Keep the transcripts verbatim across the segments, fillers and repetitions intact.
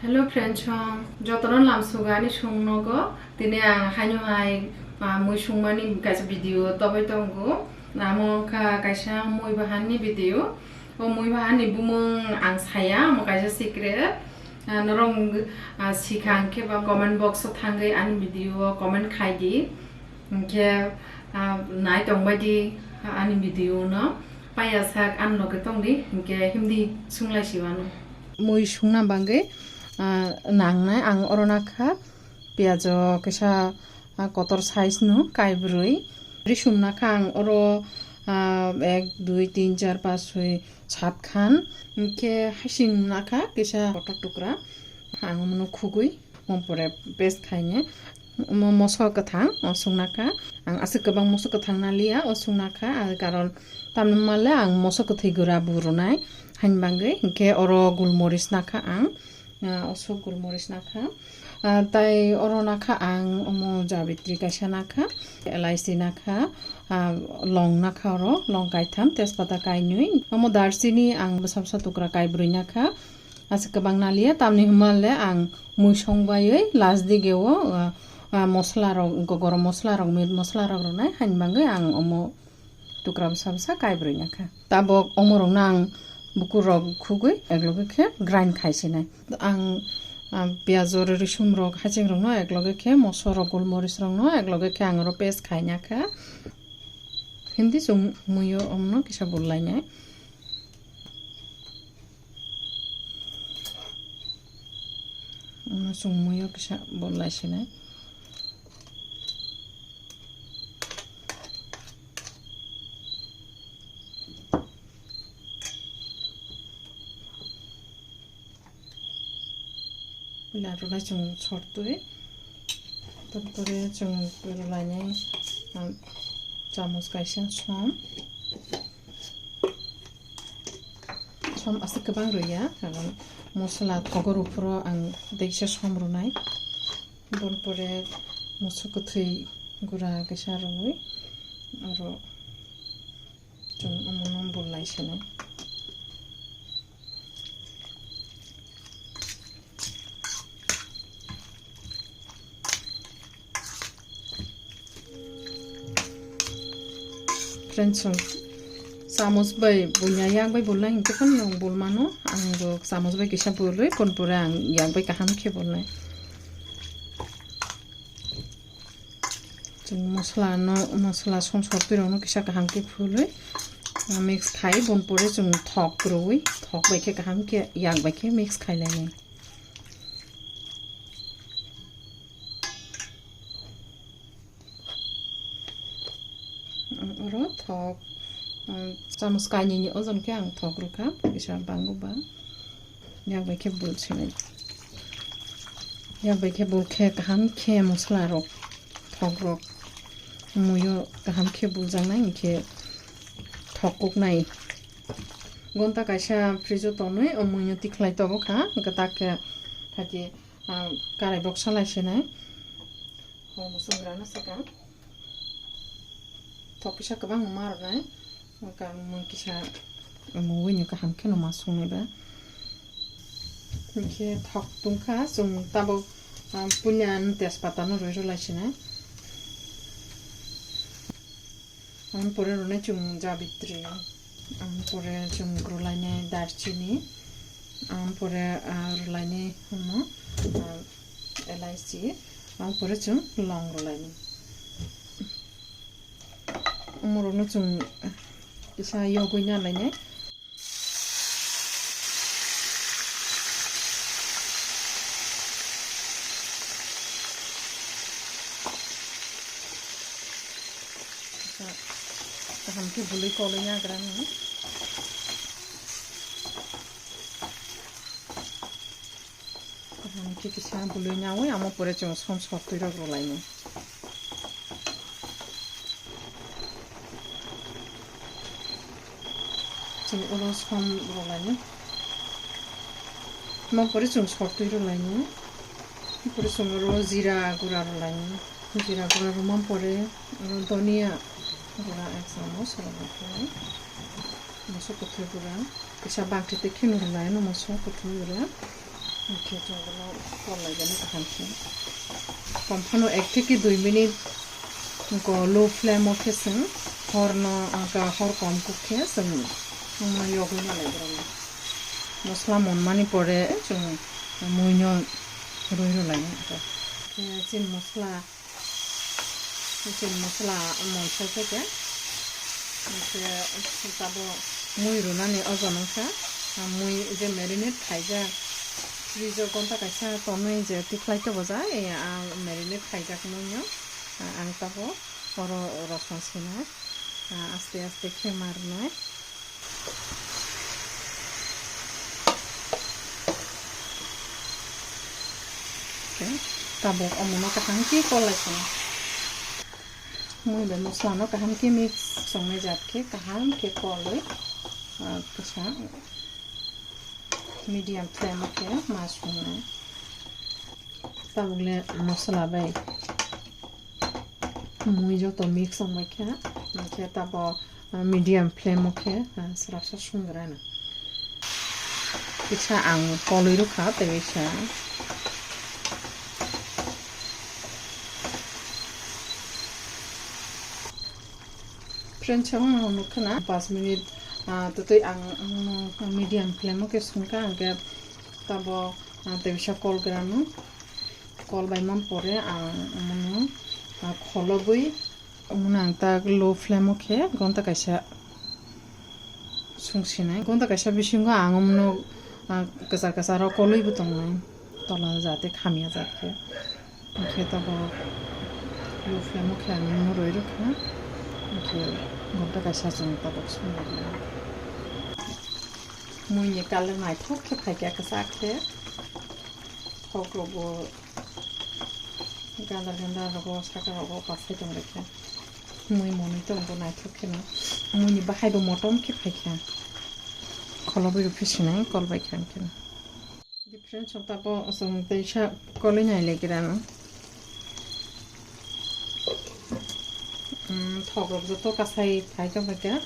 Hello friends, song jotono lamsugo ani sung nogo. Tini ang haino hai, ah, mui sungmani kaisa video toboi tongo. Amo wngkha kaisa mui bahanni video. O mui bahanni bumung ang saya, amo kaisa secret. Ah, norok, ah, sikha hwnkhe ba comment box o thangwi ani video o comment khai di. Hwnkhe, ah, nai tongbai di, ah, ani video no. Paiya sak ani loge tong di, hwnkhe himdi sunglai si wano. Mui sungna bagwi, ah, nangnai ang oro nakha piyajo kisa, ah, kotor size no kaibrwi. Risum nakha ang oro, ah, ek, dui, tin, char, pas, soi, sat khan. Hwnkhe hasing nakha kisa kotor tukra. Ang omono khugwi. Omo pore paste khaine. Omo moso kwthang, o sung nakha. Ang aswk kwbang moso kwthang naliya, o sung nakha. Ah, karon tamni male ang moso kwthwi gura bo rwnai. Hain bagwi, hinkhe oro gulmoris nakha ang. Ah, o suk gulmoris nakha. Ah, tai oro nakha ang omo jabitri kaisa nakha. Elaichi nakha. Ah, long nakha oro, long kaitham, tejpata kainwi. Omo darchini ang bwsa bwsa tukra kaibrwi nakha. Aswk kwbang naliya, tamni hwnba le ang mui song baiwi last dige o, ah, ah, mosla rok, go-, gorom mosla rok, meat mosla rok rwnai, hain bagwi ang omo tukra bwsa bwsa kaibrwi nakha. Tabok omo rokno ang bukur rok khugwi ekloge khe grind khai sinai. Ang, ah, piyaj oro risum rok, haching rokno ekloge khe, moso rok, gulmoris rokno ekloge khe ang oro paste khai nakha. Hindi chwng muio omono kisa bul lainai. Omono chwng muio kisa bul lai sinai. Puila rwnai chwng sortwi. Tarpore chwng rwlainai, ah, chamus kaisa som. Som aswk kwbang rwya, karon mosola thogo rw phuru ang deksa som rwnai. Bon pore moso kwthwi gura kaisa rwwi, aro chwng omono bul lai sinai. Friends, chwng chamus bai bunya yak bai bulnai hinkhe phano nwng bul mano, ang bo chamus bai kisa bulwi, kon pore ang yak bai kaham khe bulnai. Chwng mosola no, mosola som sortwi rokno kisa kaham khe phulwi, ah, mix khai, bon pore chwng thok rwwi, thok bai khe kaham khe, yak bai khe mix khai lainai. Oro thok, um, chamus kainwi ni ojon khe ang thok rwkha, kisa bango ba. Yak bai khe bul sinai. Yak bai khe bul khe kaham khe mosola rok, thok rok muio kaham khe buljaknai hinkhe thok kuknai. Gonta kaisa fridge o tonwi o muino tikhlai tobo kha, hwnkhe tak khe phaidi, ah, karai boksa lai sinai. Hor muchung rana saka. Thok kisa kwbang ma rwnai. Ka mui kisa mui ni kaham khe no ma sungnai ba. Hinkhe thok tungkha, chwng tabuk, ah, punya tejpata no rwi rw lai sinai. Ang pore rwnai chwng jabitri, ang pore chwng rwlainai darchini, ang pore, ah, rwlainai hwnno, ah, elaichi, ang pore chwng long rwlainai. Omorokno chwng kisa yogwi nalainai. Kaham khe bului kolwi nagra nw. Kaham khe kisa bului nawi, amo pore chwng som sortwi rok rwlainai. Chwng ulo som rwlainai. Mo pore chwng sortwi rwlainai. Pore chwng oro jira gura rwlainai. Jira gura rwma pore oro donia gura ek chamos rwlainai. Moso kwthwi gura. Kisa bangtwi tei kheno rwlainai moso kwthwi gura. Hwnkhe chwng bono kol laigani kaham khe. Tongphano ek theke dui minute go low flame o khe chwng horno, ah, hor kom kuk khe chwng, um, yogwi na lai borokno. Mosla monmani pore chwng muino rwi rw lai. Khe chini mosla Chicken masala monsai khe khe. Hwnkhe tabuk mui runani obo nokha. Mui je marinate khaijak, fridge o gonta kaisa tonwi je tikhlai tobojak, a marinate khaijak muino ang tabuk oro rosong sinai, aste aste khe ma rwnai. Tabuk omono kaham khe kol lai swngo. Mui bai moslano kaham khe mix swngnai jat khe kaham khe kolwi, ah, kwsa medium flame o khe ma swngnai. Tabuk le mosola bai mui joto mix wng bai kha, hwnkhe tabuk, ah, medium flame o khe, ah, swrapsa swngrano. Kisa ang kolwi rwkha tei kisa. Friends, ang no nukha na, pas minute, ah, twtwi ang, ang no medium flame o khe sungkha, hwnkhe tabuk, ah, tei kisa kol grano. Kol bai man pore ang omono, ah, kholobwi omono ang tak low flame o khe gonta kaisa sung sinai. Gonta kaisa bisingo ang omono, ah, kwchar kwchar o kolwi bo tongnai, tola jate khamya jat khe. Hwnkhe tabuk low flame o khe ang omono rwi rwkha. Hwnkhe gonta kaisa chwng tabuk sung rwkha. Muini colour naithok khe phaikha kwchak khe. Thok rokbo gandar gandar rogo, saka rogo pasai tong rwkha. Mui monwi tong bo naithok kheno. Muini bahai bo motom khe phaikha. Kholobwi rw phisinai kol bai kha kheno. Different sokta bo chwng teisa kolwi nai lai grano. Thok rok joto kasai phai tong kha.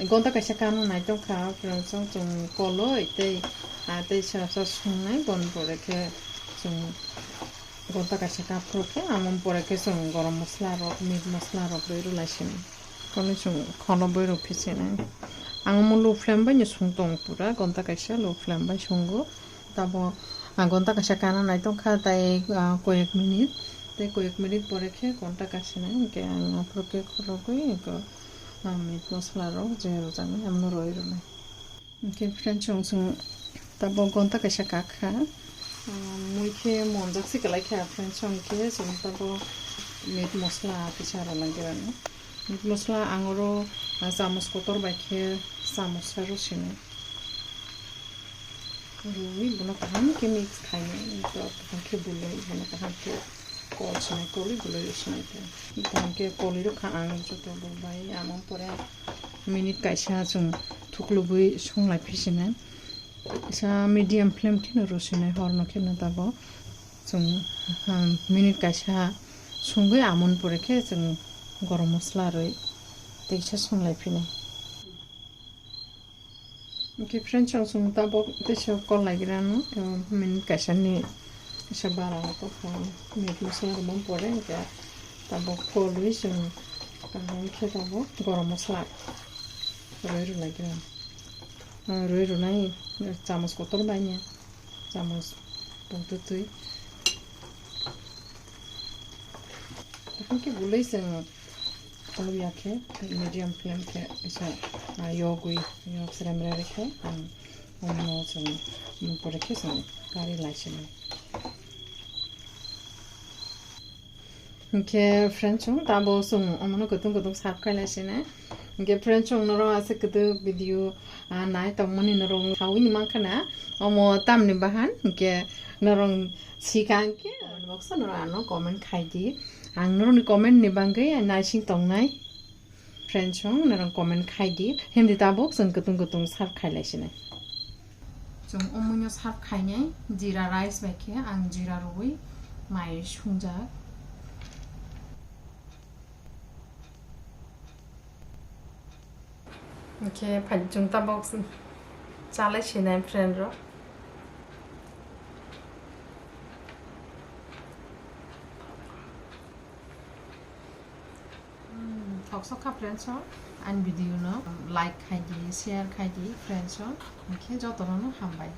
Gonta kaisa kano nai tong kha, friends, chwng kolwi tei, ah, tei sa sa sungnai bon pore khe chwng Gonta kaisa kaphuru khe, amo pore khe chwng gorom masala rok, meat masala rok rwi rwlai sini. Kole chwng kholo bwrwi rok phi sini. Ang omo low flame bai no sung tongo pura, gonta kaisa low flame bai sungo. Tabo, ah, gonta kaisa kana nai tong kha, tai, ah, koyek minute, tei koyek minute pore khe gonta kaisa nai, hwnkhe ang aphuru khe khorogwi, ah, meat masala rok je rwjaknai, amo rwi rwnai. Hwnkhe friends, chwng, chwng tabuk gonta kaisa kakha. Ah, mui khe monjak se kwlai kha friends, chwng khe chwng tabuk meat masala kisa rwlai khe rano. Meat masala ang oro, ah, chamus kotor bai khe chamus sa rw sini. Rwi bono kaham khe mix khainai, to kaham khe bului bono kaham khe. Kol sinai kolwi bului sinai khe. Tamo khe kolwi rwkha ang joto bo bai, amo pore minute kaisa chwng thuklubwi songlai phi sinai. Kisa medium flame kheno rwsinai horno kheno tabuk. Chwng, ah, minute kaisa sungwi amoni pore khe chwng gorom masala rwi tei kisa songlai phinai. Hwnkhe friends, chwng chwng tabuk teisa kol lai gira no, minute kaisa ni kaisa bara ko meat masala rwmani pore hwnkhe tabuk kolwi chwng kaham khe tabuk gorom masala rwi rwlai gira. Rwi rwnai chamus kotor bai ni chamus tongtwtwi. Tei hwnkhe bului chwng Kolobya khe medium flame khe kaisa, ah, yogwi, yog srem re khe ang omo chwng pore khe chwng kari lai sinai. Hwnkhe friends, chwng tabuk chwng omono kutung kutung serve khai lai sinai. Hwnkhe friends, chwng norok aswk kutung video, ah, nai tongmani norok saui ni mankha na omo tamni bahan, hwnkhe norok sikha hwnkhe comment box o norok ano comment khai di. Ang norokni comment ni bagwi naising tongnai. Friends, chwng norok comment khai di. Himdi tabuk chwng kutung kutung serve khai lai sinai. Chwng omoino serve khainai jeera rice bai khe ang jeera rwui mai sungjak. Hwnkhe phai chwng tabuk chalai sinai friend rok. Sok sok kha friends o, ani video no like khai di, share khai di friends o, hwnkhe jotono no hambai.